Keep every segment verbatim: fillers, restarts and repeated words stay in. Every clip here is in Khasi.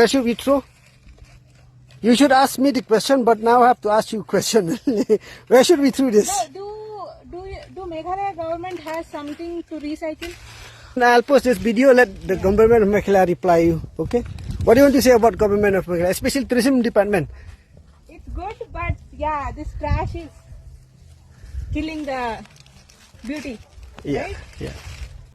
Where should we throw? You should ask me the question, but now I have to ask you a question. Where should we throw this? Do, do, do, you- do Meghalaya government has something to recycle? I'll post this video, let the government of Meghalaya reply you, okay? What do you want to say about government of Meghalaya, especially tourism department? It's good, but yeah, this trash is killing the beauty. Yeah, right? Yeah.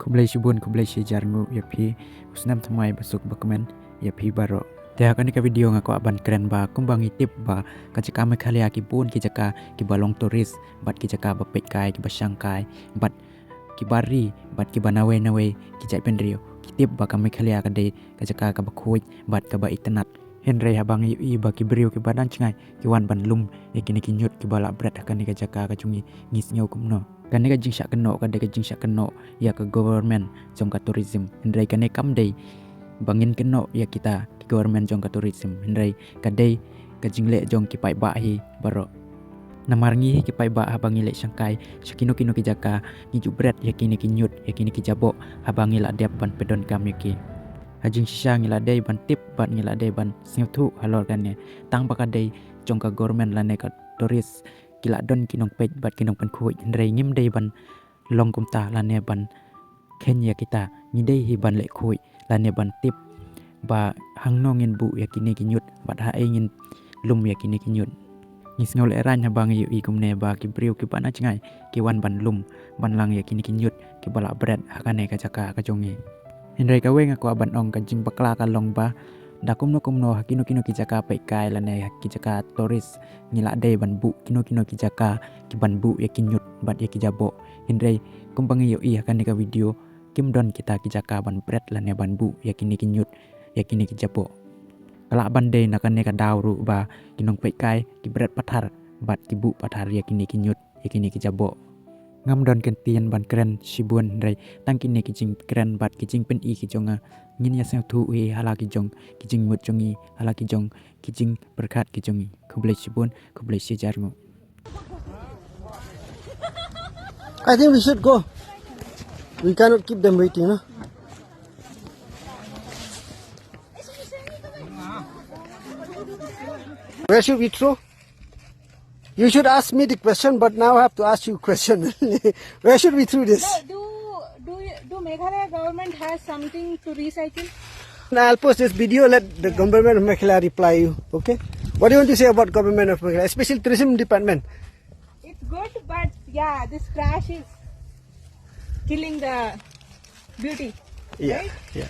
Khublei shibun, khublei shihajar nguh ïa phi. U snem thymmai basuk bakmen ïa phi baroh. Te ha kane ka video nga kwah ban kren ba kumba ngi tip ba ka jaka Meghalaya ki bun ki jaka kiba long tourist bad ki jaka ba peit kai kiba shang kai bad kiba ri bad kiba nawei nawei ki jaitbynriew. Ki tip ba ka Meghalaya ka dei ka jaka kaba khuid bad kaba itynnad. Hynrei haba ngi ïohi ba ki briew kiba dang jngai ki wan ban lum ïa kine ki ñiut kiba la bret ha kane ka jaka ka jong ngi, ngi sngew kumno? Kane ka jingshah kynnoh ka dei ka jingshah kynnoh ïa ka government jong ka tourism. Hynrei kane kam dei ba ngin kynnoh ïa kita ki government jong ka tourism. Hynrei ka dei ka jingleh jong ki paidbah hi baroh. Namar ngi hi ki paidbah haba ngi leit shang kai sha kino kino ki jaka ngi ju bret ïa kine ki ñiut ïa kine ki jaboh haba ngi la dep ban pyndonkam ïa ki. Ha jingshisha ngi la dei ban tip bad ngi la dei ban sngewthuh halor kane. Tang ba ka dei jong ka government lane ka tourist ki la don ki nongpeit bad ki nongpynkhuid, hynrei ngim dei ban long kumta lane ban kheiñ ïa kita. Ngi dei hi ban leh khuid lane ban tip ba hangno ngin buh ïa kine ki ñiut bad haei ngin lum ïa kine ki ñiut. Ngi sngew lehraiñ haba ngi ïohi kumne ba ki briew kiba na jngai ki wan ban lum ban lang ïa kine ki ñiut kiba la bret ha kane ka jaka ka jong ngi. Hynrei kawei nga kwah ban ong, ka jingbakla ka long ba da kumno kumno ha kino kino ki jaka peit kai lane ha ki jaka tourist ngi la dei ban buh kino kino ki jaka ki ban buh ïa ki ñiut bad ïa ki jaboh. Hynrei kumba ngi ïohi ha kane ka video kim don kita ki jaka ban bret lane ban buh ïa kine ki ñiut ïa kine ki jaboh. Ka lah ban dei na kane ka daw ruh ba ki nongpeit kai ki bret pathar bad ki buh pathar ïa kine ki ñiut ïa kine ki jaboh. Ngam don kyntien ban kren shibun, hynrei tang kine ki jingkren bad ki jingpyni ki jong nga. Ngin ïa sngewthuh hi ha la ki jong ki jingmut jong ngi, ha la ki jong ki jingpyrkhat ki jong ngi. Khublei shibun, khublei shihajar nguh. I think we should go. We cannot keep them waiting, no? Where should we throw? You should ask me the question, but now I have to ask you a question. Where should we throw this? Do, do, do, you- do Meghalaya government has something to recycle? I'll post this video, let the government of Meghalaya reply you, okay? What do you want to say about government of Meghalaya, especially tourism department? It's good, but yeah, this trash is killing the beauty. Yeah, right? Yeah.